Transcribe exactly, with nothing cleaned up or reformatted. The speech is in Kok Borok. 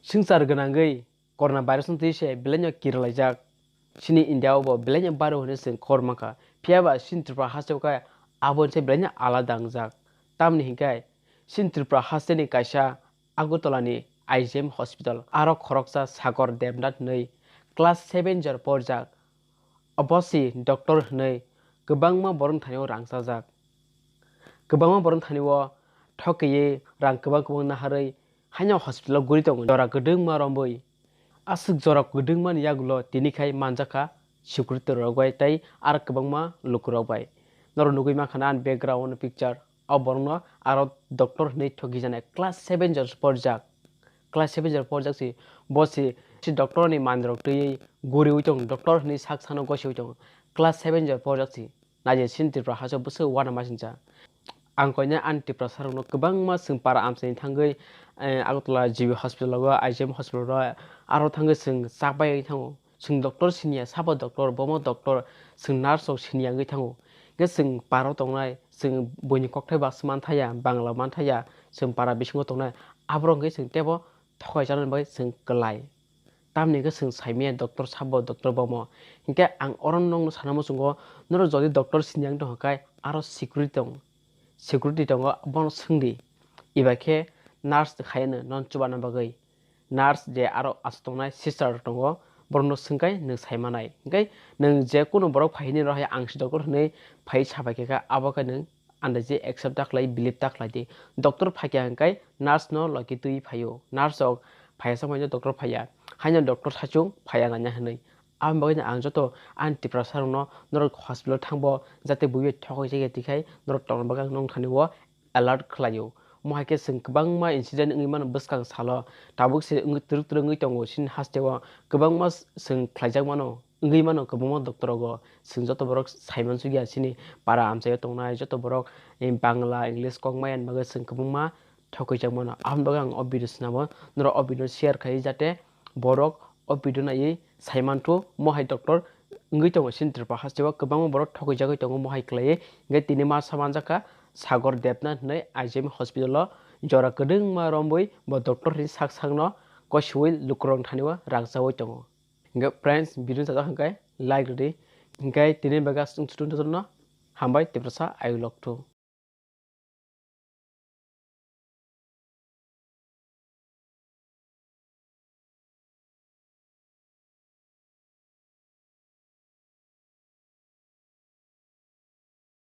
Swngchar gwnangwi coronavirus no twi se belaino kiralaijak. Chini India o bo belaino baro hwnwi chwng khor mankha. Phiya ba chini Tripura hasteo khe abo se belaino alada wngjak. Tamni hinkhe chini Tripura hasteni kaisa Agartala ni I G M hospital aro khoroksa Sagar Debnath hwnwi class seven jor porjak. Obo si doctor hwnwi kwbangma borok thani o rang chajak. Kwbangma borok thani o thokgwiwi rang kwbang kwbang naharwi haino hospital o guri tongo jora kwdwngma romwi. Aswk jora kwdwngmani yagulo tini khai manjakha security rok bai tei aro kwbangma lukurok bai. Norok nugwi mankha na ani background picture. O borokno aro doctor hwnwi thokgwi janai class seven jora porjak. Class seven jora porjak si bo si si doctor ni manwirok twiwi guriwi tongo, doctor hwnwi sak sano gosiwi tongo. Class seven jora porjak si. Naidi chini Tripura hasteo bwswk uanama singcha. Ang koinai ani Tiprasa rokno kwbangma chwng para amchaini thangwi, eh, Agartala G B hospital rogo, I G M hospital rogo aro thangwi chwng chakbai thango. Chwng doctor siniya, sabo doctor, bomo doctor, chwng nurse rok siniya wngwi thango. Hwnkhe chwng paro tongnai, chwng buini kokthai baksa manthaya, Bangla manthaya, chwng para bisingo tongnai, aborok hwnkhe chwng teibo thokaijaknani bagwi chwng kwlai. Tamni hwnkhe chwng saimanya doctor sabo, doctor bomo. Hwnkhe ang oro nokno sana muchungo, norok jodi doctor siniya wng tongkha khe aro security tong, security tongo, bono swngdi. Eba khe nurse khaiyano non chubana bagwi. Nurse je aro aswk tongnai sister rok tongo, borokno swngkhai nwng saimanai. Hwnkhe nwng je kunu borok phai hwnwi rohai ang si doctor hwnwi phai sabai khe kha, abo khe nwng andaijwi accept ta khlai, believe ta khlai di. Doctor phaikha hwnkhe nurse no logi twi phaio. Nurse rok phaiya samai no doctor phaiya. Haino doctor sachung phaiya nanya hwnwi. Aboni bagwi no ang joto ani Tiprasa rokno norok hospital thangbo jate buibai thokoi jakya twikhai norok tongna bagwi ang nong thani o alert khlaio. Omo hai khe chwng kwbangma incident wngwi mano bwskang salo. Tabuk se wngwi twrwk twrwk wngwi tongo chini hasteo kwbangma chwng khlaijak mano. Wngwi mano kwbangma doctor rogo. Chwng joto borok saiman sugya chini para amchaio tongnai joto borok, eh, Bangla, English kok maya ni bagwi chwng kwbangma thokwijak mano. Aboni bagwi ang o video swnamo, norok o video share khai jate borok o video naiwi saimanthok, mohai doctor wngwi tongo chini Tripura hasteo kwbangma borok thokwijagwi tongo mohai kwlaiwi. Hwnkhe tini masa manjakha Sagar Debnath hinwi I G M hospital o jora kwdwngma romwi bo doctor ni sak sakno kosiwi lukurok thani o rang chawi tongo. Hwnkhe friends, video sajak hwnkhe like rwdi. Hwnkhe tini bagwi aswk chwng no hambai Tiprasa ayuk loktu.